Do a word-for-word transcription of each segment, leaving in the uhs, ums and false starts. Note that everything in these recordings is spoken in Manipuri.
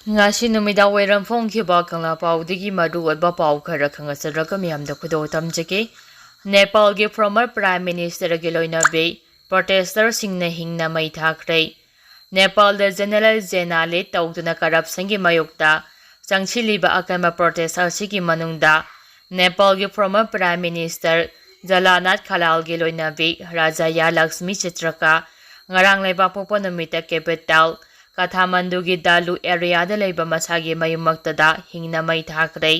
ꯉꯁꯤ ꯅꯨꯃꯤꯗꯥꯡ ꯋꯥꯏꯔꯝ ꯐꯣꯡꯈꯤꯕ ꯀꯪꯂꯥ ꯄꯥꯎꯗꯒꯤ ꯃꯔꯨꯑꯣꯏꯕ ꯄꯥꯎ ꯈꯔ ꯈꯪꯍꯟꯖꯔꯒ ꯃꯤꯌꯥꯝꯗ ꯈꯨꯗꯣꯜ ꯇꯝꯖꯒꯦ꯫ ꯅꯦꯄꯥꯜꯒꯤ former prime ministerꯒꯤ ꯂꯣꯏꯅꯕꯤ protestorꯁꯤꯡꯅ ꯍꯤꯡꯅ ꯃꯩ ꯊꯥꯈ꯭ꯔꯦ꯫ ꯅꯦꯄꯥꯜꯗ General Zena lead ꯇꯧꯗꯨꯅ corruptionꯒꯤ ꯃꯥꯌꯣꯛꯇ ꯆꯪꯁꯤꯜꯂꯤꯕ ꯑꯀꯟꯕ protest ꯑꯁꯤꯒꯤ ꯃꯅꯨꯡꯗ ꯅꯦꯄꯥꯜꯒꯤ former prime minister ꯖꯂꯥꯅꯥꯊ ꯈꯂꯥꯜꯒꯤ ꯂꯣꯏꯅꯕꯤ ꯔꯥꯖꯥꯌꯥ ꯂꯛꯁꯃꯤ ꯆꯤꯇ꯭ꯔꯀꯥ ꯉꯔꯥꯡ ꯂꯩꯕꯥꯛꯄꯣꯛꯄ ꯅꯨꯃꯤꯠꯇ capital ꯀꯥꯊꯃꯟꯗꯨꯒꯤ ꯗꯥꯂꯨ areaꯗ ꯂꯩꯕ ꯃꯁꯥꯒꯤ ꯃꯌꯨꯝꯃꯛꯇꯗ ꯍꯤꯡꯅ ꯃꯩ ꯊꯥꯈ꯭ꯔꯦ꯫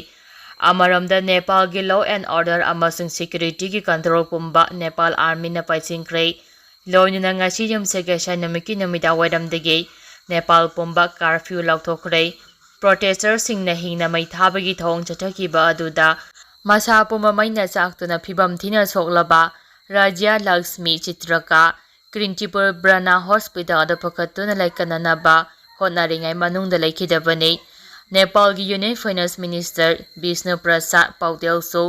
ꯑꯃꯔꯣꯝꯗ ꯅꯦꯄꯥꯜꯒꯤ law and order ꯑꯃꯁꯨꯡ securityꯒꯤ control ꯄꯨꯝꯕ ꯅꯦꯄꯥꯜ armyꯅ ꯄꯥꯏꯁꯤꯟꯈ꯭ꯔꯦ꯫ ꯂꯣꯏꯅꯅ ꯉꯁꯤ ꯌꯨꯝꯁꯀꯩꯁ ꯅꯨꯃꯤꯠꯀꯤ ꯅꯨꯃꯤꯗꯥꯡ ꯋꯥꯏꯔꯝꯗꯒꯤ ꯅꯦꯄꯥꯜ ꯄꯨꯝꯕ curfew ꯂꯥꯎꯊꯣꯛꯈ꯭ꯔꯦ꯫ Protestorꯁꯤꯡꯅ ꯍꯤꯡꯅ ꯃꯩ ꯊꯥꯕꯒꯤ ꯊꯧꯑꯣꯡ ꯆꯠꯊꯈꯤꯕ ꯑꯗꯨꯗ ꯃꯁꯥ ꯄꯨꯝꯕ ꯃꯩꯅ ꯆꯥꯛꯇꯨꯅ ꯐꯤꯕꯝ ꯊꯤꯅ ꯁꯣꯛꯂꯕ ꯔꯥꯖ꯭ꯌ ꯂꯛꯁꯃꯤ ꯆꯤꯇ꯭ꯔꯀꯥ ꯀ꯭ꯔꯤꯟꯇꯤꯄꯨꯔ ꯕ꯭ꯔꯅꯥ hospitalꯗ ꯄꯨꯈꯠꯇꯨꯅ ꯂꯥꯏꯀꯠꯅꯅꯕ ꯍꯣꯠꯅꯔꯤꯉꯩ ꯃꯅꯨꯡꯗ ꯂꯩꯈꯤꯗꯕꯅꯤ꯫ ꯅꯦꯄꯥꯜꯒꯤ Union Finance Minister ꯕꯤꯁꯅꯨ ꯄ꯭ꯔꯁꯥꯗ ꯄꯧꯗꯦꯜꯁꯨ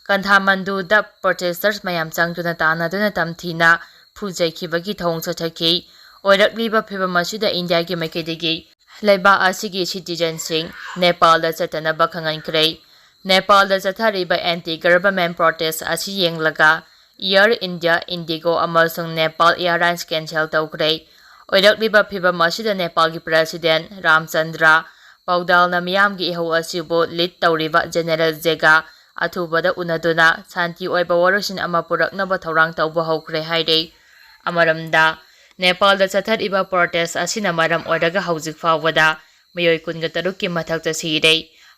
ꯀꯟꯊꯥꯃꯟꯗꯨꯗ protestors ꯃꯌꯥꯝ ꯆꯪꯗꯨꯅ ꯇꯥꯟꯅꯗꯨꯅ ꯇꯝꯊꯤꯅ ꯐꯨꯖꯈꯤꯕꯒꯤ ꯊꯧꯑꯣꯡ ꯆꯠꯊꯈꯤ꯫ ꯑꯣꯏꯔꯛꯂꯤꯕ ꯐꯤꯕꯝ ꯑꯁꯤꯗ ꯏꯟꯗꯤꯌꯥꯒꯤ ꯃꯥꯏꯀꯩꯗꯒꯤ ꯂꯩꯕꯥꯛ ꯑꯁꯤꯒꯤ citizenꯁꯤꯡ ꯅꯦꯄꯥꯜꯗ ꯆꯠꯇꯅꯕ ꯈꯪꯍꯟꯈ꯭ꯔꯦ꯫ ꯅꯦꯄꯥꯜꯗ ꯆꯠꯊꯔꯤꯕ anti government protest ꯑꯁꯤ ꯌꯦꯡꯂꯒ Air India, Indigo ꯑꯃꯁꯨꯡ Nepal Airlines cancel ꯇꯧꯈ꯭ꯔꯦ꯫ ꯑꯣꯏꯔꯛꯂꯤꯕ ꯐꯤꯕꯝ ꯑꯁꯤꯗ ꯅꯦꯄꯥꯜꯒꯤ president ꯔꯥꯝꯆꯟꯗ꯭ꯔ ꯄꯧꯗꯥꯜꯅ ꯃꯤꯌꯥꯝꯒꯤ ꯏꯍꯧ ꯑꯁꯤꯕꯨ lead ꯇꯧꯔꯤꯕ General Zega ꯑꯊꯨꯕꯗ ꯎꯅꯗꯨꯅ ꯁꯥꯟꯇꯤ ꯑꯣꯏꯕ ꯋꯥꯔꯣꯏꯁꯤꯟ ꯑꯃ ꯄꯨꯔꯛꯅꯕ ꯊꯧꯔꯥꯡ ꯇꯧꯕ ꯍꯧꯈ꯭ꯔꯦ ꯍꯥꯏꯔꯤ꯫ ꯑꯃꯔꯣꯝꯗ, ꯅꯦꯄꯥꯜꯗ ꯆꯠꯊꯔꯤꯕ protest ꯑꯁꯤꯅ ꯃꯔꯝ ꯑꯣꯏꯔꯒ ꯍꯧꯖꯤꯛ ꯐꯥꯎꯕꯗ ꯃꯤꯑꯣꯏ ꯀꯨꯟꯒ ꯇꯔꯨꯛꯀꯤ ꯃꯊꯛꯇ ꯁꯤꯔꯦ꯫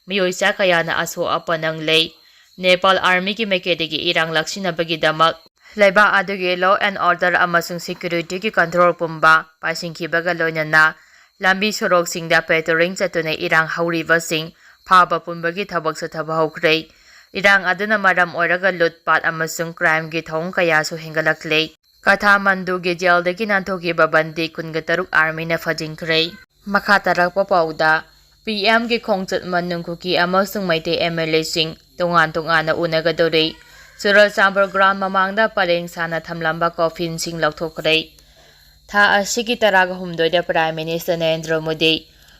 ꯃꯤꯑꯣꯏ ꯆꯥ ꯀꯌꯥꯅ ꯑꯁꯣꯛ ꯑꯄꯟ ꯅꯪꯂꯦ꯫ ꯅꯦꯄꯥꯜ armyꯒꯤ ꯃꯥꯏꯀꯩꯗꯒꯤ ꯏꯔꯥꯡ ꯂꯥꯛꯁꯤꯟꯅꯕꯒꯤꯗꯃꯛ ꯂꯩꯕꯥꯛ ꯑꯗꯨꯒꯤ law and order ꯑꯃꯁꯨꯡ securityꯒꯤ control ꯄꯨꯝꯕ ꯄꯥꯏꯁꯤꯟꯈꯤꯕꯒ ꯂꯣꯏꯅꯅ ꯂꯝꯕꯤ ꯁꯣꯔꯣꯛꯁꯤꯡꯗ patrolling ꯆꯠꯇꯨꯅ ꯏꯔꯥꯡ ꯍꯧꯔꯤꯕꯁꯤꯡ ꯐꯥꯕ ꯄꯨꯝꯕꯒꯤ ꯊꯕꯛ ꯆꯠꯊꯕ ꯍꯧꯈ꯭ꯔꯦ꯫ ꯏꯔꯥꯡ ꯑꯗꯨꯅ ꯃꯔꯝ ꯑꯣꯏꯔꯒ ꯂꯨꯠꯄꯥꯠ ꯑꯃꯁꯨꯡ crimeꯒꯤ ꯊꯧꯑꯣꯡ ꯀꯌꯥꯁꯨ ꯍꯦꯟꯒꯠꯂꯛꯂꯦ꯫ ꯀꯥꯊꯥꯃꯟꯗꯨꯒꯤ jailꯗꯒꯤ ꯅꯥꯟꯊꯣꯛꯈꯤꯕ ꯕꯟꯗꯤ ꯀꯨꯟꯒ ꯇꯔꯨꯛ armyꯅ ꯐꯥꯖꯤꯟꯈ꯭ꯔꯦ꯫ ꯃꯈꯥ ꯇꯥꯔꯛꯄ ꯄꯥꯎꯗ, PMꯒꯤ ꯈꯣꯡꯆꯠ ꯃꯅꯨꯡ ꯀꯨꯀꯤ ꯑꯃꯁꯨꯡ ꯃꯩꯇꯩ MLAꯁꯤꯡ ꯇꯣꯉꯥꯟ ꯇꯣꯉꯥꯟꯅ ꯎꯅꯒꯗꯧꯔꯤ꯫ ꯆꯨꯔꯆꯥꯟꯄꯨꯔ ground ꯃꯃꯥꯡꯗ ꯄꯔꯦꯡ ꯁꯥꯅ ꯊꯝꯂꯝꯕ coffinꯁꯤꯡ ꯂꯧꯊꯣꯛꯈ꯭ꯔꯦ꯫ ꯊꯥ ꯑꯁꯤꯒꯤ ꯇꯔꯥꯒ ꯍꯨꯝꯗꯣꯏꯗ Prime Minister ꯅꯔꯦꯟꯗ꯭ꯔ ꯃꯣꯗꯤ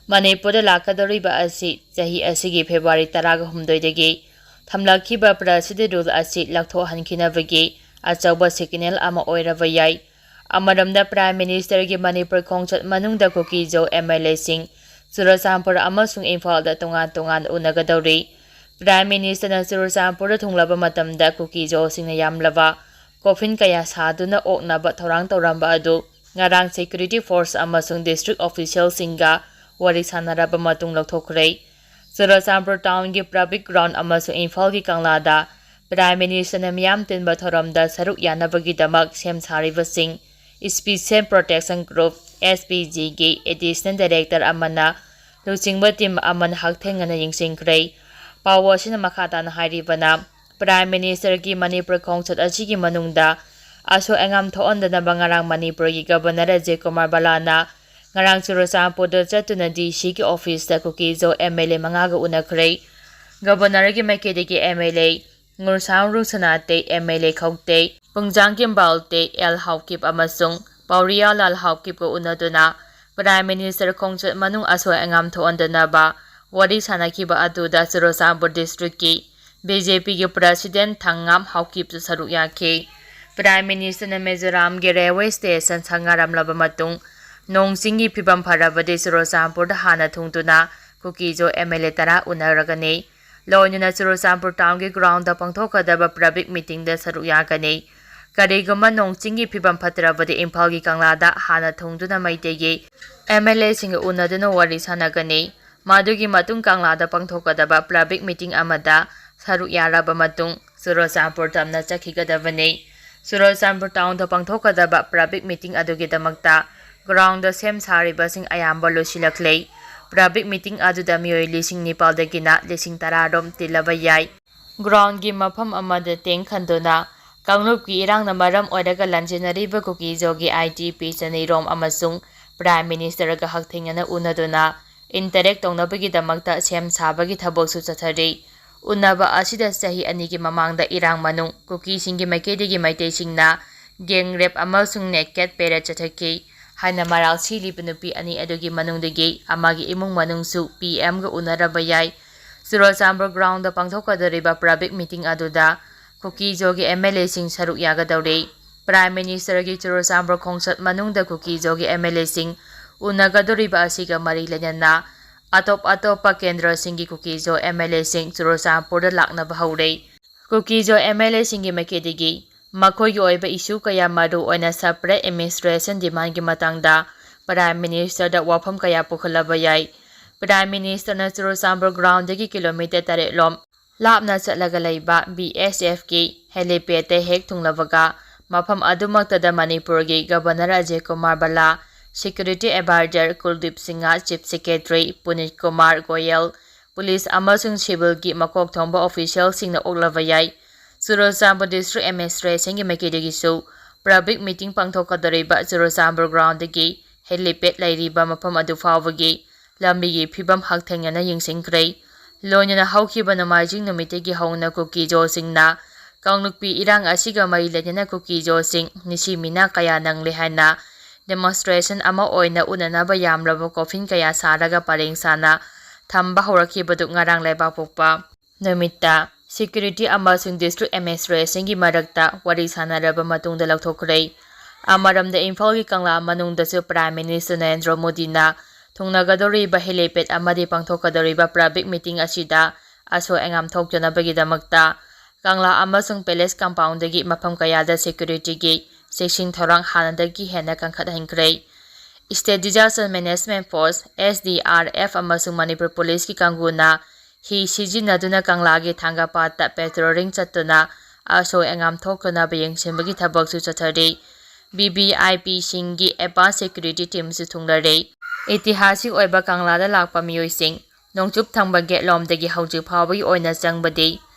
ꯃꯅꯤꯄꯨꯔꯗ ꯂꯥꯛꯀꯗꯧꯔꯤꯕ ꯑꯁꯤ ꯆꯍꯤ ꯑꯁꯤꯒꯤ ꯐꯦꯕ꯭ꯔꯨꯋꯥꯔꯤ ꯇꯔꯥꯒ ꯍꯨꯝꯗꯣꯏꯗꯒꯤ ꯊꯝꯂꯛꯈꯤꯕ ꯄ꯭ꯔꯁꯤꯗꯦꯟ ꯔꯨꯜ ꯑꯁꯤ ꯂꯧꯊꯣꯛꯍꯟꯈꯤꯅꯕꯒꯤ ꯑꯆꯧꯕ ꯁꯤꯒꯅꯦꯜ ꯑꯃ ꯑꯣꯏꯔꯕ ꯌꯥꯏ꯫ ꯑꯃꯔꯣꯝꯗ, ꯄ꯭ꯔꯥꯏꯝ ꯃꯤꯅꯤꯁꯇꯔꯒꯤ ꯃꯅꯤꯄꯨꯔ ꯈꯣꯡꯆꯠ ꯃꯅꯨꯡꯗ ꯀꯨꯀꯤ-ꯖꯣ ꯑꯦꯝ ꯑꯦꯜ ꯑꯦꯁꯤꯡ ꯆꯨꯔꯆꯥꯟꯄꯨꯔ ꯑꯃꯁꯨꯡ ꯏꯝꯐꯥꯜꯗ ꯇꯣꯉꯥꯟ ꯇꯣꯉꯥꯟ ꯎꯅꯒꯗꯧꯔꯤ꯫ ꯄ꯭ꯔꯥꯏꯝ ꯃꯤꯅꯤꯁꯇꯔꯅ ꯆꯨꯔꯆꯥꯟꯄꯨꯔꯗ ꯊꯨꯡꯂꯕ ꯃꯇꯝꯗ ꯀꯨꯀꯤ-ꯖꯣꯁꯤꯡꯅ ꯌꯥꯝꯂꯕ ꯀꯣꯐꯤꯟ ꯀꯌꯥ ꯁꯥꯗꯨꯅ ꯑꯣꯛꯅꯕ ꯊꯧꯔꯥꯡ ꯇꯧꯔꯝꯕ ꯑꯗꯨ ꯉꯔꯥꯡ ꯁꯦꯀ꯭ꯌꯨꯔꯤꯇꯤ ꯐꯣꯔꯁ ꯑꯃꯁꯨꯡ ꯗꯤꯁꯇ꯭ꯔꯤꯛ ꯑꯣꯐꯤꯁꯤꯌꯦꯜꯁꯤꯡꯒ ꯋꯥꯔꯤ ꯁꯥꯟꯅꯔꯕ ꯃꯇꯨꯡ ꯂꯧꯊꯣꯛꯈ꯭ꯔꯦ꯫ ꯆꯨꯔꯆꯥꯟꯄꯨꯔ ꯇꯥꯎꯟꯒꯤ ꯄꯕ꯭ꯂꯤꯛ ꯒ꯭ꯔꯥꯎꯟ ꯑꯃꯁꯨꯡ ꯏꯝꯐꯥꯜꯒꯤ ꯀꯪꯂꯥꯗ ꯄ꯭ꯔꯥꯏꯝ ꯃꯤꯅꯤꯁꯇꯔꯅ ꯃꯤꯌꯥꯝ ꯇꯤꯟꯕ ꯊꯧꯔꯝꯗ ꯁꯔꯨꯛ ꯌꯥꯅꯕꯒꯤꯗꯃꯛ ꯁꯦꯝ ꯁꯥꯔꯤꯕꯁꯤꯡ special protection group, S P ꯖꯤꯒꯤ ꯑꯦꯗꯤꯁꯅꯦꯜ ꯗꯥꯏꯔꯦꯛꯇꯔ ꯑꯃꯅ ꯂꯨꯆꯤꯡꯕ ꯇꯤꯝ ꯑꯃꯅ ꯍꯛꯊꯦꯡꯅꯅ ꯌꯦꯡꯁꯤꯟꯈ꯭ꯔꯦ꯫ ꯄꯥꯎ ꯑꯁꯤꯅ ꯃꯈꯥ ꯇꯥꯅ ꯍꯥꯏꯔꯤꯕꯅ, ꯄ꯭ꯔꯥꯏꯝ ꯃꯤꯅꯤꯁꯇꯔꯒꯤ ꯃꯅꯤꯄꯨꯔ ꯈꯣꯡꯆꯠ ꯑꯁꯤꯒꯤ ꯃꯅꯨꯡꯗ ꯑꯁꯣꯏ ꯑꯉꯥꯝ ꯊꯣꯛꯍꯟꯗꯅꯕ ꯉꯔꯥꯡ ꯃꯅꯤꯄꯨꯔꯒꯤ ꯒꯕꯔꯅꯔ ꯑꯖꯌ ꯀꯨꯃꯥꯔ ꯚꯜꯂꯥꯅ ꯉꯔꯥꯡ ꯆꯨꯔꯆꯥꯟꯄꯨꯔꯗ ꯆꯠꯇꯨꯅ ꯗꯤ ꯁꯤꯒꯤ ꯑꯣꯐꯤꯁꯇ ꯀꯨꯀꯤ-ꯖꯣ ꯑꯦꯝ ꯑꯦꯜ ꯑꯦ ꯃꯉꯥꯒ ꯎꯅꯈ꯭ꯔꯦ꯫ ꯒꯕꯔꯅꯔꯒꯤ ꯃꯥꯏꯀꯩꯗꯒꯤ M L A Ngursang Ruksanate, M L A Khaute, Pungjang Kimbalte, L Haokip ꯑꯃꯁꯨꯡ ꯄꯥꯎꯔꯤꯌꯥ ꯂꯥꯜ ꯍꯥꯎꯀꯤꯞꯀ ꯎꯅꯗꯨꯅ ꯄ꯭ꯔꯥꯏꯝ ꯃꯤꯅꯤꯁꯇꯔ ꯈꯣꯡꯆꯠ ꯃꯅꯨꯡ ꯑꯁꯣꯏ ꯑꯉꯥꯝ ꯊꯣꯛꯍꯟꯗꯅꯕ ꯋꯥꯔꯤ ꯁꯥꯅꯈꯤꯕ ꯑꯗꯨꯗ ꯆꯨꯔꯆꯥꯟꯄꯨꯔ ꯗꯤꯁꯇ꯭ꯔꯤꯛꯀꯤ ꯕꯤ ꯖꯦ ꯄꯤꯒꯤ ꯄ꯭ꯔꯁꯤꯗꯦꯟ ꯊꯥꯡꯉꯥꯝ ꯍꯥꯎꯀꯤꯞꯁꯨ ꯁꯔꯨꯛ ꯌꯥꯈꯤ꯫ ꯄ꯭ꯔꯥꯏꯝ ꯃꯤꯅꯤꯁꯇꯔꯅ ꯃꯤꯖꯣꯔꯥꯝꯒꯤ ꯔꯦꯜꯋꯦ ꯁ꯭ꯇꯦꯁꯟ ꯁꯪꯒꯥꯔꯝꯂꯕ ꯃꯇꯨꯡ ꯅꯣꯡ ꯆꯤꯡꯒꯤ ꯐꯤꯕꯝ ꯐꯔꯕꯗꯤ ꯆꯨꯔꯆꯥꯟꯄꯨꯔꯗ ꯍꯥꯟꯅ ꯊꯨꯡꯗꯨꯅ ꯀꯨꯀꯤ-ꯖꯣ ꯑꯦꯝ ꯑꯦꯜ ꯑꯦ ꯇꯔꯥ ꯎꯅꯔꯒꯅꯤ꯫ ꯂꯣꯏꯅꯅ ꯆꯨꯔꯆꯥꯟꯄꯨꯔ ꯇꯥꯎꯟꯒꯤ ꯒ꯭ꯔꯥꯎꯟꯗ ꯄꯥꯡꯊꯣꯛꯀꯗꯕ ꯄꯕ꯭ꯂꯤꯛ ꯃꯤꯇꯤꯡꯗ ꯁꯔꯨꯛ ꯌꯥꯒꯅꯤ꯫ ꯀꯔꯤꯒꯨꯝꯕ ꯅꯣꯡ ꯆꯤꯡꯒꯤ ꯐꯤꯕꯝ ꯐꯠꯇ꯭ꯔꯕꯗꯤ ꯏꯝꯐꯥꯜꯒꯤ ꯀꯪꯂꯥꯗ ꯍꯥꯟꯅ ꯊꯨꯡꯗꯨꯅ ꯃꯩꯇꯩꯒꯤ ꯑꯦꯝ ꯑꯦꯜ ꯑꯦꯁꯤꯡꯒ ꯎꯅꯗꯨꯅ ꯋꯥꯔꯤ ꯁꯥꯟꯅꯒꯅꯤ꯫ ꯃꯗꯨꯒꯤ ꯃꯇꯨꯡ ꯀꯪꯂꯥꯗ ꯄꯥꯡꯊꯣꯛꯀꯗꯕ ꯄꯕ꯭ꯂꯤꯛ ꯃꯤꯇꯤꯡ ꯑꯃꯗ ꯁꯔꯨꯛ ꯌꯥꯔꯕ ꯃꯇꯨꯡ ꯆꯨꯔꯆꯥꯟꯄꯨꯔ ꯇꯝꯅ ꯆꯠꯈꯤꯒꯗꯕꯅꯤ꯫ ꯆꯨꯔꯆꯥꯟꯄꯨꯔ ꯇꯥꯎꯟꯗ ꯄꯥꯡꯊꯣꯛꯀꯗꯕ ꯄꯕ꯭ꯂꯤꯛ ꯃꯤꯇꯤꯡ ꯑꯗꯨꯒꯤꯗꯃꯛꯇ ꯒ꯭ꯔꯥꯎꯟꯗ ꯁꯦꯝ ꯁꯥꯔꯤꯕꯁꯤꯡ ꯑꯌꯥꯝꯕ ꯂꯣꯏꯁꯤꯜꯂꯛꯂꯦ꯫ ꯄꯕ꯭ꯂꯤꯛ ꯃꯤꯇꯤꯡ ꯑꯗꯨꯗ ꯃꯤꯑꯣꯏ ꯂꯤꯁꯤꯡ ꯅꯤꯄꯥꯜꯗꯒꯤꯅ ꯂꯤꯁꯤꯡ ꯇꯔꯥ ꯔꯣꯝ ꯇꯤꯜꯂꯕ ꯌꯥꯏ꯫ ꯒ꯭ꯔꯥꯎꯟꯒꯤ ꯃꯐꯝ ꯑꯃꯗ ꯇꯦꯡ ꯈꯟꯗꯨꯅ ꯀꯥꯡꯂꯨꯞꯀꯤ ꯏꯔꯥꯡꯅ ꯃꯔꯝ ꯑꯣꯏꯔꯒ ꯂꯥꯟꯖꯦꯟꯅꯔꯤꯕ ꯀꯨꯀꯤ-ꯖꯣꯒꯤ ꯑꯥꯏ ꯇꯤ ꯄꯤ ꯆꯅꯤꯔꯣꯝ ꯑꯃꯁꯨꯡ ꯄ꯭ꯔꯥꯏꯝ ꯃꯤꯅꯤꯁꯇꯔꯒ ꯍꯛꯊꯦꯡꯅꯅ ꯎꯅꯗꯨꯅ ꯏꯟꯇꯔꯦꯛ ꯇꯧꯅꯕꯒꯤꯗꯃꯛꯇ ꯁꯦꯝ ꯁꯥꯕꯒꯤ ꯊꯕꯛꯁꯨ ꯆꯠꯊꯔꯤ꯫ ꯎꯅꯕ ꯑꯁꯤꯗ ꯆꯍꯤ ꯑꯅꯤꯒꯤ ꯃꯃꯥꯡꯗ ꯏꯔꯥꯡ ꯃꯅꯨꯡ ꯀꯨꯀꯤꯁꯤꯡꯒꯤ ꯃꯥꯏꯀꯩꯗꯒꯤ ꯃꯩꯇꯩꯁꯤꯡꯅ ꯒꯦꯡ ꯔꯦꯞ ꯑꯃꯁꯨꯡ ꯅꯦꯀꯦꯠ ꯄꯦꯔꯦꯗ ꯆꯠꯊꯈꯤ꯫ ꯍꯥꯏꯅ ꯃꯔꯥꯜ ꯁꯤꯂꯤꯕ ꯅꯨꯄꯤ ꯑꯅꯤ ꯑꯗꯨꯒꯤ ꯃꯅꯨꯡꯗꯒꯤ ꯑꯃꯒꯤ ꯏꯃꯨꯡ ꯃꯅꯨꯡꯁꯨ ꯄꯤ ꯑꯦꯝꯒ ꯎꯅꯔꯕ ꯌꯥꯏ꯫ ꯆꯨꯔꯆꯥꯟꯄꯨꯔ ꯒ꯭ꯔꯥꯎꯟꯗ ꯄꯥꯡꯊꯣꯛꯀꯗꯧꯔꯤꯕ ꯄꯕ꯭ꯂꯤꯛ ꯃꯤꯇꯤꯡ ꯑꯗꯨꯗ ꯀꯨꯀꯤꯖꯣꯒꯤ ꯑꯦꯝ ꯑꯦꯜ ꯑꯦꯁꯤꯡ ꯁꯔꯨꯛ ꯌꯥꯒꯗꯧꯔꯤ꯫ ꯄ꯭ꯔꯥꯏꯝ ꯃꯤꯅꯤꯁꯇꯔꯒꯤ ꯆꯨꯔꯆꯥꯟꯄꯨꯔ ꯈꯣꯡꯆꯠ ꯃꯅꯨꯡꯗ ꯀꯨꯀꯤꯖꯣꯒꯤ ꯑꯦꯝ ꯑꯦꯜ ꯑꯦꯁꯤꯡ ꯎꯅꯒꯗꯧꯔꯤꯕ ꯑꯁꯤꯒ ꯃꯔꯤ ꯂꯩꯅꯅ ꯑꯇꯣꯞ ꯑꯇꯣꯞꯄ ꯀꯦꯟꯗ꯭ꯔꯁꯤꯡꯒꯤ ꯀꯨꯀꯤꯖꯣ ꯑꯦꯝ ꯑꯦꯜ ꯑꯦꯁꯤꯡ ꯆꯨꯔꯆꯥꯟꯄꯨꯔꯗ ꯂꯥꯛꯅꯕ ꯍꯧꯔꯦ꯫ ꯀꯨꯀꯤꯖꯣ ꯑꯦꯝ ꯑꯦꯜ ꯑꯦꯁꯤꯡꯒꯤ ꯃꯥꯏꯀꯩꯗꯒꯤ ꯃꯈꯣꯏꯒꯤ ꯑꯣꯏꯕ ꯏꯁꯨ ꯀꯌꯥ, ꯃꯔꯨ ꯑꯣꯏꯅ separate administration demandꯒꯤ ꯃꯇꯥꯡꯗ ꯄ꯭ꯔꯥꯏꯝ ꯃꯤꯅꯤꯁꯇꯔꯗ ꯋꯥꯐꯝ ꯀꯌꯥ ꯄꯨꯈꯠꯂꯕ ꯌꯥꯏ꯫ ꯄ꯭ꯔꯥꯏꯝ ꯃꯤꯅꯤꯁꯇꯔꯅ ꯆꯨꯔꯆꯥꯟꯄꯨꯔ ꯒ꯭ꯔꯥꯎꯟꯗꯒꯤ ꯀꯤꯂꯣꯃꯤꯇꯔ ꯇꯔꯦꯠ ꯂꯣꯝ ꯂꯥꯞꯅ ꯆꯠꯂꯒ ꯂꯩꯕ ꯕꯤ ꯑꯦꯁ ꯑꯦꯐꯀꯤ ꯍꯦꯂꯤꯄꯦꯗꯇ ꯍꯦꯛ ꯊꯨꯡꯂꯕꯒ ꯃꯐꯝ ꯑꯗꯨꯃꯛꯇꯗ ꯃꯅꯤꯄꯨꯔꯒꯤ governor Ajay Kumar Bhalla, security adviser Kuldeep Singh, chief secretary Punit Kumar Goel, police ꯑꯃꯁꯨꯡ ꯁꯤꯚꯤꯜꯒꯤ ꯃꯀꯣꯛ ꯊꯣꯡꯕ ꯑꯣꯐꯤꯁꯤꯌꯦꯜꯁꯤꯡꯅ ꯑꯣꯛꯂꯕ ꯌꯥꯏ꯫ ꯆꯨꯔꯆꯥꯟꯄꯨꯔ ꯗꯤꯁꯇ꯭ꯔꯤꯛ ꯑꯦꯗꯃꯤꯅꯤꯁꯇ꯭ꯔꯦꯁꯟꯒꯤ ꯃꯥꯏꯀꯩꯗꯒꯤꯁꯨ ꯄꯕ꯭ꯂꯤꯛ ꯃꯤꯇꯤꯡ ꯄꯥꯡꯊꯣꯛꯀꯗꯧꯔꯤꯕ ꯆꯨꯔꯆꯥꯟꯄꯨꯔ ꯒ꯭ꯔꯥꯎꯟꯗꯒꯤ ꯍꯦꯂꯤꯄꯦꯗ ꯂꯩꯔꯤꯕ ꯃꯐꯝ ꯑꯗꯨ ꯐꯥꯎꯕꯒꯤ ꯂꯝꯕꯤꯒꯤ ꯐꯤꯕꯝ ꯍꯛꯊꯦꯡꯅꯅ ꯌꯦꯡꯁꯤꯟꯈ꯭ꯔꯦ꯫ ꯂꯣꯏꯅꯅ ꯍꯧꯈꯤꯕ ꯅꯣꯡꯃꯥꯏꯖꯤꯡ ꯅꯨꯃꯤꯠꯇꯒꯤ ꯍꯧꯅ ꯀꯨꯀꯤꯖꯣꯁꯤꯡꯅ ꯀꯥꯡꯂꯨꯞꯀꯤ ꯏꯔꯥꯡ ꯑꯁꯤꯒ ꯃꯔꯤ ꯂꯩꯅꯅ ꯀꯨꯀꯤꯖꯣꯁꯤꯡ ꯅꯤꯁꯤ ꯃꯤꯅꯥ ꯀꯌꯥ ꯅꯪꯂꯦ ꯍꯥꯏꯅ ꯗꯦꯃꯣꯟꯁꯇ꯭ꯔꯦꯁꯟ ꯑꯃ ꯑꯣꯏꯅ ꯎꯅꯅꯕ ꯌꯥꯝꯂꯕ ꯀꯣꯐꯤꯟ ꯀꯌꯥ ꯁꯥꯔꯒ ꯄꯔꯦꯡ ꯁꯥꯅ ꯊꯝꯕ ꯍꯧꯔꯛꯈꯤꯕꯗꯨ ꯉꯔꯥꯡ ꯂꯩꯕꯥꯛꯄꯣꯛꯄ ꯅꯨꯃꯤꯠꯇ ꯁꯦꯀ꯭ꯌꯨꯔꯤꯇꯤ ꯑꯃꯁꯨꯡ ꯗꯤꯁꯇ꯭ꯔꯤꯛ ꯑꯦꯗꯃꯤꯅꯤꯁꯇ꯭ꯔꯦꯁꯟꯒꯤ ꯃꯔꯛꯇ ꯋꯥꯔꯤ ꯁꯥꯟꯅꯔꯕ ꯃꯇꯨꯡꯗ ꯂꯧꯊꯣꯛꯈ꯭ꯔꯦ꯫ ꯑꯃꯔꯣꯝꯗ ꯏꯝꯐꯥꯜꯒꯤ ꯀꯪꯂꯥ ꯃꯅꯨꯡꯗꯁꯨ ꯄ꯭ꯔꯥꯏꯝ ꯃꯤꯅꯤꯁꯇꯔ ꯅꯔꯦꯟꯗ꯭ꯔ ꯃꯣꯗꯤꯅ ꯊꯨꯡꯅꯒꯗꯧꯔꯤꯕ ꯍꯦꯂꯤꯄꯦꯗ ꯑꯃꯗꯤ ꯄꯥꯡꯊꯣꯛꯀꯗꯧꯔꯤꯕ ꯄꯕ꯭ꯂꯤꯛ ꯃꯤꯇꯤꯡ ꯑꯁꯤꯗ ꯑꯁꯣꯏ ꯑꯉꯥꯝ ꯊꯣꯛꯇꯅꯕꯒꯤꯗꯃꯛꯇ ꯀꯪꯂꯥ ꯑꯃꯁꯨꯡ ꯄꯦꯂꯦꯁ ꯀꯝꯄꯥꯎꯟꯗꯒꯤ ꯃꯐꯝ ꯀꯌꯥꯗ ꯁꯦꯀ꯭ꯌꯨꯔꯤꯇꯤꯒꯤ ꯆꯦꯛꯁꯤꯟ ꯊꯧꯔꯥꯡ ꯍꯥꯟꯅꯗꯒꯤ ꯍꯦꯟꯅ ꯀꯟꯈꯠꯍꯟꯈ꯭ꯔꯦ꯫ State disaster management force, S D R F, ꯑꯃꯁꯨꯡ ꯃꯅꯤꯄꯨꯔ ꯄꯨꯂꯤꯁꯀꯤ ꯀꯥꯡꯕꯨꯅ ꯍꯤ ꯁꯤꯖꯤꯟꯅꯗꯨꯅ ꯀꯪꯂꯥꯒꯤ ꯊꯥꯡꯒꯄꯥꯠꯇ ꯄꯦꯇ꯭ꯔꯣꯂꯤꯡ ꯆꯠꯇꯨꯅ ꯑꯁꯣꯏ ꯑꯉꯥꯝ ꯊꯣꯛꯇꯅꯕ ꯌꯦꯡꯁꯤꯟꯕꯒꯤ ꯊꯕꯛꯁꯨ ꯆꯠꯊꯔꯤ꯫ ꯚꯤ ꯚꯤ ꯑꯥꯏ ꯄꯤꯁꯤꯡꯒꯤ ꯑꯦꯗꯚꯥꯟꯁ ꯁꯦꯀ꯭ꯌꯨꯔꯤꯇꯤ ꯇꯤꯝꯁꯨ ꯊꯨꯡꯂꯔꯦ꯫ ꯏꯇꯤꯍꯥꯁꯤꯛ ꯑꯣꯏꯕ ꯀꯪꯂꯥꯗ ꯂꯥꯛꯄ ꯃꯤꯑꯣꯏꯁꯤꯡ ꯅꯣꯡꯆꯨꯞ ꯊꯪꯕ ꯒꯦꯠꯂꯣꯝꯗꯒꯤ ꯍꯧꯖꯤꯛ ꯐꯥꯎꯕꯒꯤ ꯑꯣꯏꯅ ꯆꯪꯕꯗꯤ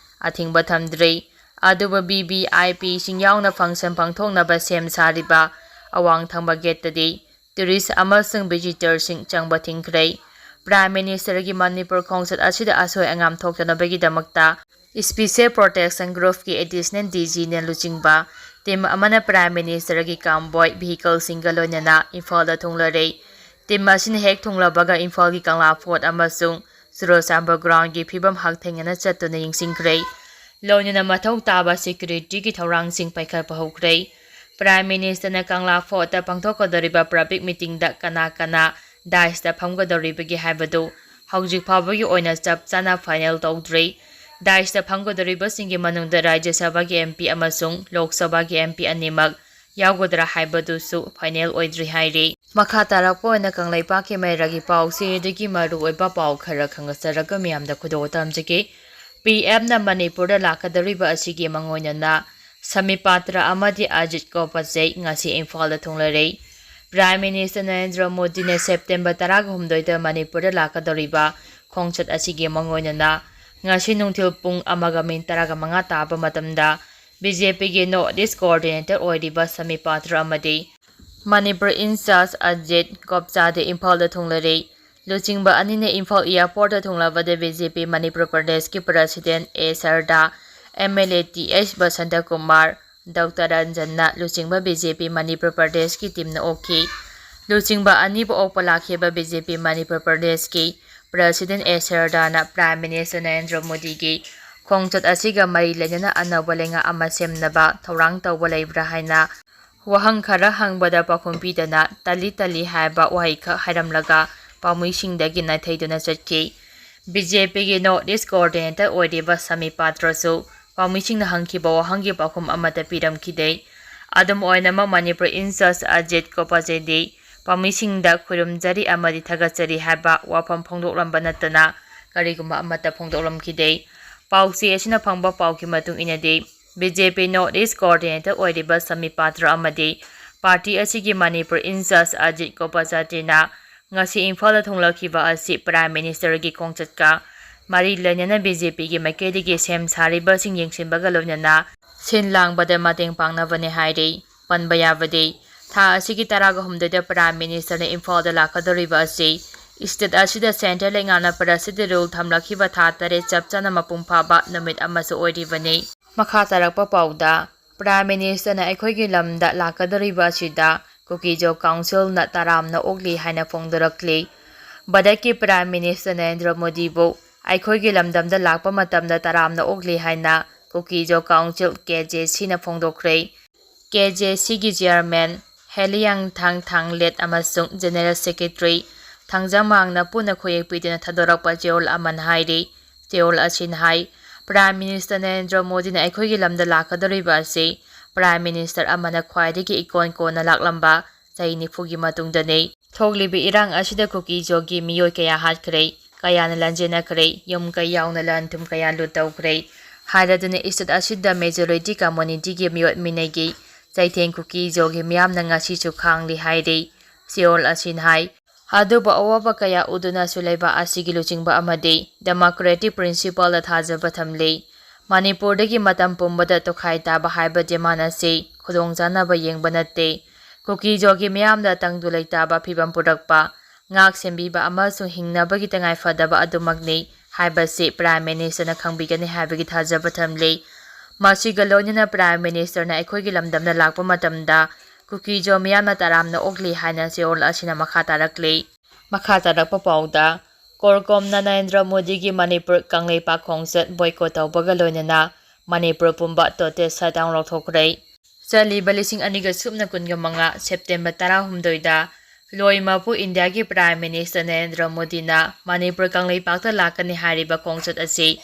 ꯑꯊꯤꯡꯕ ꯊꯝꯗ꯭ꯔꯤ꯫ ꯑꯗꯨꯕꯨ ꯚꯤ ꯚꯤ ꯑꯥꯏ ꯄꯤꯁꯤꯡ ꯌꯥꯎꯅ ꯐꯪꯁꯟ ꯄꯥꯡꯊꯣꯛꯅꯕ ꯁꯦꯝ ꯁꯥꯔꯤꯕ ꯑꯋꯥꯡ ꯊꯪꯕ ꯒꯦꯠꯇꯗꯤ ꯇꯨꯔꯤꯁ ꯑꯃꯁꯨꯡ ꯚꯤꯖꯤꯇꯔꯁꯤꯡ ꯆꯪꯕ ꯊꯤꯡꯈ꯭ꯔꯦ꯫ ꯄ꯭ꯔꯥꯏꯝ ꯃꯤꯅꯤꯁꯇꯔꯒꯤ ꯃꯅꯤꯄꯨꯔ ꯈꯣꯡꯆꯠ ꯑꯁꯤꯗ ꯑꯁꯣꯏ ꯑꯉꯥꯝ ꯊꯣꯛꯇꯅꯕꯒꯤꯗꯃꯛꯇ ꯁ꯭ꯄꯤꯁꯦꯜ ꯄ꯭ꯔꯣꯇꯦꯛꯁꯟ ꯒ꯭ꯔꯨꯞꯀꯤ ꯑꯦꯗꯤꯁꯅꯦꯜ ꯗꯤ ꯖꯤꯅ ꯂꯨꯆꯤꯡꯕ Team ꯑꯃꯅ Prime Ministerꯒꯤ convoy vehicleꯁꯤꯡꯒ ꯂꯣꯏꯅꯅ ꯏꯝꯐꯥꯜꯗ ꯊꯨꯡꯂꯔꯦ꯫ Team ꯑꯁꯤꯅ ꯍꯦꯛ ꯊꯨꯡꯂꯕꯒ ꯏꯝꯐꯥꯜꯒꯤ ꯀꯪꯂꯥ Fort ꯑꯃꯁꯨꯡ ꯆꯨꯔꯆꯥꯟꯄꯨꯔ groundꯒꯤ ꯐꯤꯕꯝ ꯍꯛꯊꯦꯡꯅꯅ ꯆꯠꯇꯨꯅ ꯌꯦꯡꯁꯤꯟꯈ꯭ꯔꯦ꯫ ꯂꯣꯏꯅꯅ ꯃꯊꯧ ꯇꯥꯕ securityꯒꯤ ꯊꯧꯔꯥꯡꯁꯤꯡ ꯄꯥꯏꯈꯠꯄ ꯍꯧꯈ꯭ꯔꯦ꯫ Prime Ministerꯅ ꯀꯪꯂꯥ Fortꯇ ꯄꯥꯡꯊꯣꯛꯀꯗꯧꯔꯤꯕ public meetingꯗ ꯀꯅꯥ ꯀꯅꯥ dais ꯐꯝꯒꯗꯧꯔꯤꯕꯒꯦ ꯍꯥꯏꯕꯗꯨ ꯍꯧꯖꯤꯛ ꯐꯥꯎꯕꯒꯤ ꯑꯣꯏꯅ ꯆꯞ ꯆꯥꯅ final ꯇꯧꯗ꯭ꯔꯤ꯫ Dais ꯐꯝꯒꯗꯧꯔꯤꯕꯁꯤꯡꯒꯤ ꯃꯅꯨꯡꯗ ꯔꯥꯖ꯭ꯌ ꯁꯚꯥꯒꯤ MP ꯑꯃꯁꯨꯡ ꯂꯣꯛ ꯁꯚꯥꯒꯤ MP ꯑꯅꯤꯃꯛ ꯌꯥꯎꯒꯗ꯭ꯔꯥ ꯍꯥꯏꯕꯗꯨꯁꯨ final ꯑꯣꯏꯗ꯭ꯔꯤ ꯍꯥꯏꯔꯤ꯫ ꯃꯈꯥ ꯇꯥꯔꯛꯄ ꯑꯣꯏꯅ ꯀꯪꯂꯩꯄꯥꯛꯀꯤ ꯃꯩꯔꯥꯒꯤ ꯄꯥꯎꯆꯦꯗꯒꯤ ꯃꯔꯨꯑꯣꯏꯕ ꯄꯥꯎ ꯈꯔ ꯈꯪꯒꯠꯆꯔꯒ ꯃꯤꯌꯥꯝꯗ ꯈꯨꯗꯣꯜ ꯇꯝꯖꯒꯦ꯫ PMꯅ ꯃꯅꯤꯄꯨꯔꯗ ꯂꯥꯛꯀꯗꯧꯔꯤꯕ ꯑꯁꯤꯒꯤ ꯃꯥꯡꯑꯣꯏꯅꯅ ꯁꯃꯤꯄꯥꯇ꯭ꯔ ꯑꯃꯗꯤ ꯑꯖꯤꯠ ꯒꯣꯄꯥꯆꯩ ꯉꯁꯤ ꯏꯝꯐꯥꯜꯗ ꯊꯨꯡꯂꯔꯦ꯫ Prime Minister ꯅꯔꯦꯟꯗ꯭ꯔ ꯃꯣꯗꯤꯅ September ꯇꯔꯥꯒ ꯍꯨꯝꯗꯣꯏꯗ ꯃꯅꯤꯄꯨꯔꯗ ꯂꯥꯛꯀꯗꯧꯔꯤꯕ ꯈꯣꯡꯆꯠ ꯑꯁꯤꯒꯤ ꯃꯥꯡꯑꯣꯏꯅꯅ ꯉꯁꯤ ꯅꯨꯡꯊꯤꯜ ꯄꯨꯡ ꯑꯃꯒ minute ꯇꯔꯥꯒ ꯃꯉꯥ ꯇꯥꯕ ꯃꯇꯝꯗ BJPꯒꯤ North East Coordinator ꯑꯣꯏꯔꯤꯕ ꯁꯃꯤꯄꯥꯇ꯭ꯔ ꯑꯃꯗꯤ ꯃꯅꯤꯄꯨꯔ in charge ꯑꯖꯤꯠ ꯒꯣꯄꯆꯥꯗꯦ ꯏꯝꯐꯥꯜꯗ ꯊꯨꯡꯂꯔꯦ꯫ ꯂꯨꯆꯤꯡꯕ ꯑꯅꯤꯅ ꯏꯝꯐꯥꯜ airportꯇ ꯊꯨꯡꯂꯕꯗ BJP ꯃꯅꯤꯄꯨꯔ ꯄ꯭ꯔꯗꯦꯁꯀꯤ President A Sharda, MLA T H Basanta Kumar, doctor ꯔꯟꯖꯟꯅ ꯂꯨꯆꯤꯡꯕ BJP ꯃꯅꯤꯄꯨꯔ ꯄ꯭ꯔꯗꯦꯁꯀꯤ teamꯅ ꯑꯣꯛꯈꯤ꯫ ꯂꯨꯆꯤꯡꯕ ꯑꯅꯤꯕꯨ ꯑꯣꯛꯄ ꯂꯥꯛꯈꯤꯕ BJP ꯃꯅꯤꯄꯨꯔ ꯄ꯭ꯔꯗꯦꯁꯀꯤ President ꯑꯦ ꯁꯔꯗꯥꯅ Prime Minister ꯅꯔꯦꯟꯗ꯭ꯔ ꯃꯣꯗꯤꯒꯤ ꯈꯣꯡꯆꯠ ꯑꯁꯤꯒ ꯃꯔꯤ ꯂꯩꯅꯅ ꯑꯅꯧꯕ ꯂꯩꯉꯥꯛ ꯑꯃ ꯁꯦꯝꯅꯕ ꯊꯧꯔꯥꯡ ꯇꯧꯕ ꯂꯩꯕ꯭ꯔꯥ ꯍꯥꯏꯅ ꯋꯥꯍꯪ ꯈꯔ ꯍꯪꯕꯗ ꯄꯥꯎꯈꯨꯝ ꯄꯤꯗꯅ ꯇꯜꯂꯤ ꯇꯜꯂꯤ ꯍꯥꯏꯕ ꯋꯥꯍꯩ ꯈꯛ ꯍꯥꯏꯔꯝꯂꯒ ꯄꯥꯎꯃꯤꯁꯤꯡꯗꯒꯤ ꯅꯥꯊꯩꯗꯨꯅ ꯆꯠꯈꯤ꯫ BJPꯒꯤ North East Coordinator ꯑꯣꯏꯔꯤꯕ ꯁꯃꯤꯄꯥꯇ꯭ꯔꯁꯨ ꯄꯥꯎꯃꯤꯁꯤꯡꯅ ꯍꯪꯈꯤꯕ ꯋꯥꯍꯪꯒꯤ ꯄꯥꯎꯈꯨꯝ ꯑꯃꯠꯇ ꯄꯤꯔꯝꯈꯤꯗꯦ꯫ ꯑꯗꯨꯝ ꯑꯣꯏꯅꯃꯛ ꯃꯅꯤꯄꯨꯔ in charge ꯑꯖꯤꯠ ꯒꯣꯄꯥꯆꯩꯗꯤ ꯄꯥꯎꯃꯤꯁꯤꯡꯗ ꯈꯨꯔꯨꯝꯖꯔꯤ ꯑꯃꯗꯤ ꯊꯥꯒꯠꯆꯔꯤ ꯍꯥꯏꯕ ꯋꯥꯐꯝ ꯐꯣꯡꯗꯣꯛꯂꯝꯕ ꯅꯠꯇꯅ ꯀꯔꯤꯒꯨꯝꯕ ꯑꯃꯠꯇ ꯐꯣꯡꯗꯣꯛꯂꯝꯈꯤꯗꯦ꯫ ꯄꯥꯎꯆꯦ ꯑꯁꯤꯅ ꯐꯪꯕ ꯄꯥꯎꯒꯤ ꯃꯇꯨꯡ ꯏꯟꯅꯗꯤ, BJP North East Coordinator ꯑꯣꯏꯔꯤꯕ ꯁꯃꯤꯄꯥꯇ꯭ꯔ ꯑꯃꯗꯤ party ꯑꯁꯤꯒꯤ ꯃꯅꯤꯄꯨꯔ in charge ꯑꯖꯤꯠ ꯒꯣꯄꯥꯆꯥꯇ꯭ꯔꯤꯅ ꯉꯁꯤ ꯏꯝꯐꯥꯜꯗ ꯊꯨꯡꯂꯛꯈꯤꯕ ꯑꯁꯤ Prime Ministerꯒꯤ ꯈꯣꯡꯆꯠꯀ ꯃꯔꯤ ꯂꯩꯅꯅ BJPꯒꯤ ꯃꯥꯏꯀꯩꯗꯒꯤ ꯁꯦꯝ ꯁꯥꯔꯤꯕꯁꯤꯡ ꯌꯦꯡꯁꯤꯟꯕꯒ ꯂꯣꯏꯅꯅ ꯁꯤꯟ ꯂꯥꯡꯕꯗ ꯃꯇꯦꯡ ꯄꯥꯡꯅꯕꯅꯤ ꯍꯥꯏꯔꯤ꯫ ꯄꯟꯕ ꯌꯥꯕꯗꯤ, ꯊꯥ ꯑꯁꯤꯒꯤ ꯇꯔꯥꯒ ꯍꯨꯝꯗꯣꯏꯗ Prime Ministerꯅ ꯏꯝꯐꯥꯜꯗ ꯂꯥꯛꯀꯗꯧꯔꯤꯕ ꯑꯁꯤ state ꯑꯁꯤꯗ centre ꯂꯩꯉꯥꯛꯅ President's Rule ꯊꯝꯂꯛꯈꯤꯕ ꯊꯥ ꯇꯔꯦꯠ ꯆꯞ ꯆꯥꯅ ꯃꯄꯨꯡ ꯐꯥꯕ ꯅꯨꯃꯤꯠ ꯑꯃꯁꯨ ꯑꯣꯏꯔꯤꯕꯅꯤ꯫ ꯃꯈꯥ ꯇꯥꯔꯛꯄ ꯄꯥꯎꯗ, Prime Ministerꯅ ꯑꯩꯈꯣꯏꯒꯤ ꯂꯝꯗ ꯂꯥꯛꯀꯗꯧꯔꯤꯕ ꯑꯁꯤꯗ ꯀꯨꯀꯤꯖꯣ ꯀꯥꯎꯟꯁꯤꯜꯅ ꯇꯔꯥꯝꯅ ꯑꯣꯛꯂꯤ ꯍꯥꯏꯅ ꯐꯣꯡꯗꯣꯔꯛꯂꯤ꯫ ꯚꯥꯔꯠꯀꯤ Prime Minister ꯅꯔꯦꯟꯗ꯭ꯔ ꯃꯣꯗꯤꯕꯨ ꯑꯩꯈꯣꯏꯒꯤ ꯂꯝꯗꯝꯗ ꯂꯥꯛꯄ ꯃꯇꯝꯗ ꯇꯔꯥꯝꯅ ꯑꯣꯛꯂꯤ ꯍꯥꯏꯅ ꯀꯨꯀꯤꯖꯣ ꯀꯥꯎꯟꯁꯤꯜ, ꯀꯦ ꯖꯦ ꯁꯤꯅ ꯐꯣꯡꯗꯣꯛꯈ꯭ꯔꯦ꯫ ꯀꯦ ꯖꯦ ꯁꯤꯒꯤ chairman ꯍꯦꯂꯤꯌꯥꯡꯊꯥꯡ ꯊꯥꯡꯂꯦꯠ ꯑꯃꯁꯨꯡ General Secretary ꯊꯥꯡꯖꯃꯥꯡꯅ ꯄꯨꯟꯅ ꯈꯨꯌꯦꯛ ꯄꯤꯗꯨꯅ ꯊꯥꯗꯣꯔꯛꯄ ꯆꯦꯔꯣꯜ ꯑꯃꯅ ꯍꯥꯏꯔꯤ꯫ ꯆꯦꯔꯣꯜ ꯑꯁꯤꯅ ꯍꯥꯏ, Prime Minister ꯅꯔꯦꯟꯗ꯭ꯔ ꯃꯣꯗꯤꯅ ꯑꯩꯈꯣꯏꯒꯤ ꯂꯝꯗ ꯂꯥꯛꯀꯗꯧꯔꯤꯕ ꯑꯁꯤ Prime Minister ꯑꯃꯅ ꯈ꯭ꯋꯥꯏꯗꯒꯤ ꯏꯀꯣꯟ ꯀꯣꯟꯅ ꯂꯥꯛꯂꯝꯕ ꯆꯍꯤ ꯅꯤꯐꯨꯒꯤ ꯃꯇꯨꯡꯗꯅꯤ꯫ ꯊꯣꯛꯂꯤꯕ ꯏꯔꯥꯡ ꯑꯁꯤꯗ ꯀꯨꯀꯤꯖꯣꯒꯤ ꯃꯤꯑꯣꯏ ꯀꯌꯥ ꯍꯥꯠꯈ꯭ꯔꯦ, ꯀꯌꯥꯅ ꯂꯟꯖꯦꯟꯅꯈ꯭ꯔꯦ, ꯌꯨꯝ ꯀꯩ ꯌꯥꯎꯅ ꯂꯟ ꯊꯨꯝ ꯀꯌꯥ ꯂꯨꯠ ꯇꯧꯈ꯭ꯔꯦ ꯍꯥꯏꯔꯗꯨꯅ state ꯑꯁꯤꯗ majority communityꯒꯤ ꯃꯤꯑꯣꯠ ꯃꯤꯅꯩꯒꯤ ꯆꯩꯊꯦꯡ ꯀꯨꯀꯤꯖꯣꯒꯤ ꯃꯤꯌꯥꯝꯅ ꯉꯁꯤꯁꯨ ꯈꯥꯡꯂꯤ ꯍꯥꯏꯔꯤ꯫ ꯆꯦꯔꯣꯜ ꯑꯁꯤꯅ ꯍꯥꯏ, ꯑꯗꯨꯕꯨ ꯑꯋꯥꯕ ꯀꯌꯥ ꯎꯗꯨꯅꯁꯨ ꯂꯩꯕꯥꯛ ꯑꯁꯤꯒꯤ ꯂꯨꯆꯤꯡꯕ ꯑꯃꯗꯤ democratic principleꯗ ꯊꯥꯖꯕ ꯊꯝꯂꯤ꯫ ꯃꯅꯤꯄꯨꯔꯗꯒꯤ ꯃꯇꯝ ꯄꯨꯝꯕꯗ ꯇꯣꯈꯥꯏ ꯇꯥꯕ ꯍꯥꯏꯕ demand ꯑꯁꯤ ꯈꯨꯗꯣꯡꯆꯥꯅꯕ ꯌꯦꯡꯕ ꯅꯠꯇꯦ꯫ ꯀꯨꯀꯤꯖꯣꯒꯤ ꯃꯤꯌꯥꯝꯗ ꯇꯪꯗꯨ ꯂꯩꯇꯥꯕ ꯐꯤꯕꯝ ꯄꯨꯔꯛꯄ, ꯉꯥꯛ ꯁꯦꯟꯕꯤꯕ ꯑꯃꯁꯨꯡ ꯍꯤꯡꯅꯕꯒꯤ ꯇꯉꯥꯏꯐꯗꯕ ꯑꯗꯨꯃꯛꯅꯤ ꯍꯥꯏꯕꯁꯤ Prime Ministerꯅ ꯈꯪꯕꯤꯒꯅꯤ ꯍꯥꯏꯕꯒꯤ ꯊꯥꯖꯕ ꯊꯝꯂꯤ꯫ ꯃꯁꯤꯒ ꯂꯣꯏꯅꯅ Prime Ministerꯅ ꯑꯩꯈꯣꯏꯒꯤ ꯂꯝꯗꯝꯗ ꯂꯥꯛꯄ ꯃꯇꯝꯗ ꯀꯨꯀꯤꯖꯣ ꯃꯤꯌꯥꯝꯅ ꯇꯔꯥꯝꯅ ꯑꯣꯛꯂꯤ ꯍꯥꯏꯅ ꯆꯦꯔꯣꯜ ꯑꯁꯤꯅ ꯃꯈꯥ ꯇꯥꯔꯛꯂꯤ꯫ ꯃꯈꯥ ꯇꯥꯔꯛꯄ ꯄꯥꯎꯗ, CORCOMꯅ ꯅꯔꯦꯟꯗ꯭ꯔ ꯃꯣꯗꯤꯒꯤ ꯃꯅꯤꯄꯨꯔ ꯀꯪꯂꯩꯄꯥꯛ ꯈꯣꯡꯆꯠ boycott ꯇꯧꯕꯒ ꯂꯣꯏꯅꯅ ꯃꯅꯤꯄꯨꯔ ꯄꯨꯝꯕ total shutdown ꯂꯥꯎꯊꯣꯛꯈ꯭ꯔꯦ꯫ ꯆꯠꯂꯤꯕ ꯂꯤꯁꯤꯡ ꯑꯅꯤꯒ ꯁꯨꯞꯅ ꯀꯨꯟꯒ ꯃꯉꯥ September ꯇꯔꯥꯍꯨꯝꯗꯣꯏꯗ ꯂꯣꯏꯃꯛꯄꯨ ꯏꯟꯗꯤꯌꯥꯒꯤ Prime Minister ꯅꯔꯦꯟꯗ꯭ꯔ ꯃꯣꯗꯤꯅ ꯃꯅꯤꯄꯨꯔ ꯀꯪꯂꯩꯄꯥꯛꯇ ꯂꯥꯛꯀꯅꯤ ꯍꯥꯏꯔꯤꯕ ꯈꯣꯡꯆꯠ ꯑꯁꯤ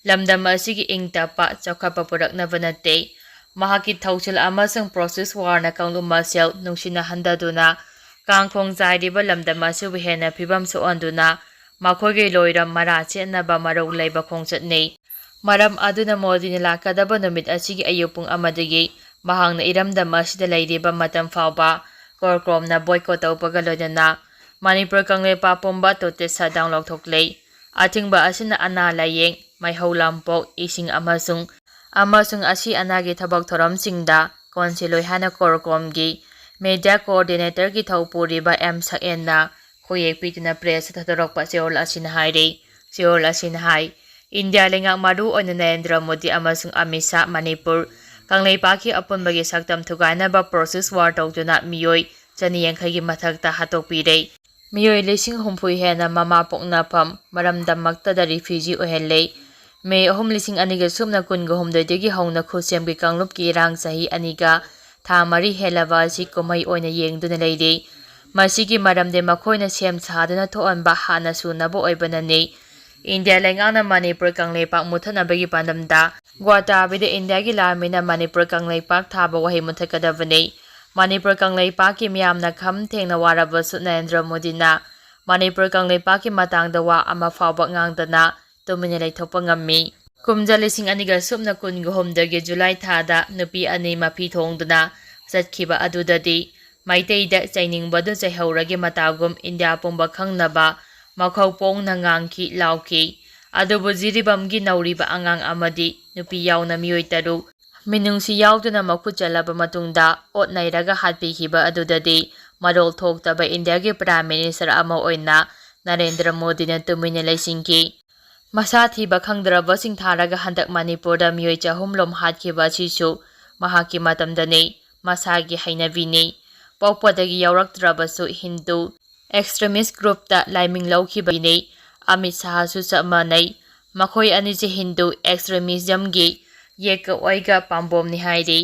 ꯂꯝꯗꯝ ꯑꯁꯤꯒꯤ ꯏꯪ ꯇꯞꯄ ꯆꯥꯎꯈꯠꯄ ꯄꯨꯔꯛꯅꯕ ꯅꯠꯇꯦ꯫ ꯃꯍꯥꯛꯀꯤ ꯊꯧꯁꯤꯜ ꯑꯃꯁꯨꯡ proxy warꯅ ꯀꯥꯡꯂꯨꯞ ꯃꯁꯦꯜ ꯅꯨꯡꯁꯤꯅꯍꯟꯗꯗꯨꯅ ꯀꯥꯡꯈꯣꯡ ꯆꯥꯏꯔꯤꯕ ꯂꯝꯗꯝ ꯑꯁꯤꯕꯨ ꯍꯦꯟꯅ ꯐꯤꯕꯝ ꯁꯣꯛꯍꯟꯗꯨꯅ ꯃꯈꯣꯏꯒꯤ ꯂꯣꯏꯔꯝ ꯃꯔꯥ ꯆꯦꯠꯅꯕ ꯃꯔꯧ ꯂꯩꯕ ꯈꯣꯡꯆꯠꯅꯤ꯫ ꯃꯔꯝ ꯑꯗꯨꯅ ꯃꯣꯗꯤꯅ ꯂꯥꯛꯀꯗꯕ ꯅꯨꯃꯤꯠ ꯑꯁꯤꯒꯤ ꯑꯌꯨꯛ ꯄꯨꯡ ꯑꯃꯗꯒꯤ ꯃꯍꯥꯛꯅ ꯏꯔꯝꯗꯝ ꯑꯁꯤꯗ ꯂꯩꯔꯤꯕ ꯃꯇꯝ ꯐꯥꯎꯕ CORCOMꯅ boycott ꯇꯧꯕꯒ ꯂꯣꯏꯅꯅ ꯃꯅꯤꯄꯨꯔ ꯀꯪꯂꯩꯄꯥꯛ ꯄꯨꯝꯕ total shutdown ꯂꯥꯎꯊꯣꯛꯂꯦ꯫ ꯑꯊꯤꯡꯕ ꯑꯁꯤꯅ ꯑꯅꯥ ꯂꯥꯏꯌꯦꯡ, ꯃꯩꯍꯧ ꯂꯥꯡꯄꯣꯛ, ꯏꯁꯤꯡ ꯑꯃꯁꯨꯡ, ꯑꯃꯁꯨꯡ ꯑꯁꯤ ꯑꯅꯥꯒꯤ ꯊꯕꯛ ꯊꯧꯔꯝꯁꯤꯡꯗ ꯀꯣꯟꯁꯤꯜꯂꯣꯏ ꯍꯥꯏꯅ CORCOMꯒꯤ media coordinatorꯒꯤ ꯊꯧ ꯄꯨꯔꯤꯕ ꯑꯦꯝ ꯁꯛꯑꯦꯟꯅ ꯈꯨꯌꯦꯛ ꯄꯤꯗꯨꯅ pressꯇ ꯊꯥꯗꯣꯔꯛꯄ ꯆꯦꯔꯣꯜ ꯑꯁꯤꯅ ꯍꯥꯏꯔꯤ꯫ ꯆꯦꯔꯣꯜ ꯑꯁꯤꯅ ꯍꯥꯏ, ꯏꯟꯗꯤꯌꯥ ꯂꯩꯉꯥꯛ ꯃꯔꯨ ꯑꯣꯏꯅ ꯅꯔꯦꯟꯗ꯭ꯔ ꯃꯣꯗꯤ ꯑꯃꯁꯨꯡ ꯑꯃꯤꯠ ꯁꯥꯍ ꯃꯅꯤꯄꯨꯔ ꯀꯪꯂꯩꯄꯥꯛꯀꯤ ꯑꯄꯨꯟꯕꯒꯤ ꯁꯛꯇꯝ ꯊꯨꯒꯥꯏꯅꯕ ꯄ꯭ꯔꯣꯛꯁꯤ ꯋꯥꯔ ꯇꯧꯗꯨꯅ ꯃꯤꯑꯣꯏ ꯆꯅꯤ ꯌꯥꯡꯈꯩꯒꯤ ꯃꯊꯛꯇ ꯍꯥꯠꯇꯣꯛꯄꯤꯔꯦ꯫ ꯃꯤꯑꯣꯏ ꯂꯤꯁꯤꯡ ꯍꯨꯝꯐꯨ ꯍꯦꯟꯅ ꯃꯃꯥ ꯄꯣꯛꯅꯐꯝ ꯃꯔꯝꯗꯝꯃꯛꯇꯗ ꯔꯤꯐ꯭ꯌꯨꯖꯤ ꯑꯣꯏꯍꯜꯂꯦ꯫ ꯃꯦ ꯑꯍꯨꯝ, ꯂꯤꯁꯤꯡ ꯑꯅꯤꯒ ꯁꯨꯞꯅ ꯀꯨꯟꯒ ꯍꯨꯝꯗꯣꯏꯗꯒꯤ ꯍꯧꯅ ꯈꯨꯠꯁꯦꯝꯒꯤ ꯀꯥꯡꯂꯨꯞꯀꯤ ꯏꯔꯥꯡ ꯆꯍꯤ ꯑꯅꯤꯒ ꯊꯥ ꯃꯔꯤ ꯍꯦꯜꯂꯕ ꯑꯁꯤ ꯀꯨꯝꯍꯩ ꯑꯣꯏꯅ ꯌꯦꯡꯗꯨꯅ ꯂꯩꯔꯤ꯫ ꯃꯁꯤꯒꯤ ꯃꯔꯝꯗꯤ ꯃꯈꯣꯏꯅ ꯁꯦꯝ ꯁꯥꯗꯨꯅ ꯊꯣꯛꯍꯟꯕ ꯍꯥꯟꯅ ꯁꯨꯅꯕ ꯑꯣꯏꯕꯅꯅꯤ꯫ ꯏꯟꯗꯤꯌꯥ ꯂꯩꯉꯥꯛꯅ ꯃꯅꯤꯄꯨꯔ ꯀꯪꯂꯩꯄꯥꯛ ꯃꯨꯠꯊꯠꯅꯕꯒꯤ ꯄꯥꯟꯗꯝꯗ ꯒꯨꯋꯥꯍꯥꯇꯤꯗ ꯏꯟꯗꯤꯌꯥꯒꯤ ꯂꯥꯟꯃꯤꯅ ꯃꯅꯤꯄꯨꯔ ꯀꯪꯂꯩꯄꯥꯛ ꯊꯥꯕ ꯋꯥꯍꯩ ꯃꯨꯠꯊꯠꯀꯗꯕꯅꯤ꯫ ꯃꯅꯤꯄꯨꯔ ꯀꯪꯂꯩꯄꯥꯛꯀꯤ ꯃꯤꯌꯥꯝꯅ ꯈꯝ ꯊꯦꯡꯅ ꯋꯥꯔꯕꯁꯨ ꯅꯔꯦꯟꯗ꯭ꯔ ꯃꯣꯗꯤꯅ ꯃꯅꯤꯄꯨꯔ ꯀꯪꯂꯩꯄꯥꯛꯀꯤ ꯃꯇꯥꯡꯗ ꯋꯥ ꯑꯃ ꯐꯥꯎꯕ ꯉꯥꯡꯗꯅ ꯇꯨꯃꯤꯟꯅ ꯂꯩꯊꯣꯛꯄ ꯉꯝꯃꯤ꯫ ꯀꯨꯝꯖꯥ ꯂꯤꯁꯤꯡ ꯑꯅꯤꯒ ꯁꯨꯞꯅ ꯀꯨꯟꯒ ꯍꯨꯝꯗꯣꯏꯒꯤ ꯖꯨꯂꯥꯏ ꯊꯥꯗ ꯅꯨꯄꯤ ꯑꯅꯤ ꯃꯐꯤ ꯊꯣꯡꯗꯨꯅ ꯆꯠꯈꯤꯕ ꯑꯗꯨꯗꯗꯤ ꯃꯩꯇꯩꯗ ꯆꯩꯅꯤꯡꯕꯗꯨ ꯆꯩꯍꯧꯔꯒꯤ ꯃꯇꯥꯒꯨꯝ ꯏꯟꯗꯤꯌꯥ ꯄꯨꯝꯕ ꯈꯪꯅꯕ ꯃꯈꯧ ꯄꯣꯡꯅ ꯉꯥꯡꯈꯤ ꯂꯥꯎꯈꯤ꯫ ꯑꯗꯨꯕꯨ ꯖꯤꯔꯤꯕꯥꯝꯒꯤ ꯅꯧꯔꯤꯕ ꯑꯉꯥꯡ ꯑꯃꯗꯤ ꯅꯨꯄꯤ ꯌꯥꯎꯅ ꯃꯤꯑꯣꯏ ꯇꯔꯨꯛ ꯃꯤꯅꯨꯡꯁꯤ ꯌꯥꯎꯗꯅ ꯃꯈꯨꯠ ꯆꯠꯂꯕ ꯃꯇꯨꯡꯗ ꯑꯣꯠ ꯅꯩꯔꯒ ꯍꯥꯠꯄꯤꯈꯤꯕ ꯑꯗꯨꯗꯗꯤ ꯃꯔꯣꯜ ꯊꯣꯛꯇꯕ ꯏꯟꯗꯤꯌꯥꯒꯤ ꯄ꯭ꯔꯥꯏꯝ ꯃꯤꯅꯤꯁꯇꯔ ꯑꯃ ꯑꯣꯏꯅ ꯅꯔꯦꯟꯗ꯭ꯔ ꯃꯣꯗꯤꯅ ꯇꯨꯃꯤꯟꯅ ꯂꯩꯁꯤꯟꯈꯤ꯫ ꯃꯁꯥ ꯊꯤꯕ ꯈꯪꯗ꯭ꯔꯕꯁꯤꯡ ꯊꯥꯔꯒ ꯍꯟꯗꯛ ꯃꯅꯤꯄꯨꯔꯗ ꯃꯤꯑꯣꯏ ꯆꯍꯨꯝ ꯂꯣꯝ ꯍꯥꯠꯈꯤꯕ ꯑꯁꯤꯁꯨ ꯃꯍꯥꯛꯀꯤ ꯃꯇꯝꯗꯅꯤ, ꯃꯁꯥꯒꯤ ꯍꯩꯅꯕꯤꯅꯤ꯫ ꯄꯣꯛꯄꯗꯒꯤ ꯌꯥꯎꯔꯛꯇ꯭ꯔꯕꯁꯨ ꯍꯤꯟꯗꯨ ꯑꯦꯛꯁꯇ꯭ꯔꯤꯃꯤꯁ ꯒ꯭ꯔꯨꯞꯇ ꯂꯥꯏꯃꯤꯡ ꯂꯧꯈꯤꯕꯅꯤ꯫ ꯑꯃꯤꯠ ꯁꯥꯍꯁꯨ ꯆꯞ ꯃꯥꯟꯅꯩ꯫ ꯃꯈꯣꯏ ꯑꯅꯤꯁꯤ ꯍꯤꯟꯗꯨ ꯑꯦꯛꯁꯇ꯭ꯔꯤꯃꯤꯖꯝꯒꯤ ꯌꯦꯛꯀ ꯑꯣꯏꯒ ꯄꯥꯝꯕꯣꯝꯅꯤ ꯍꯥꯏꯔꯤ꯫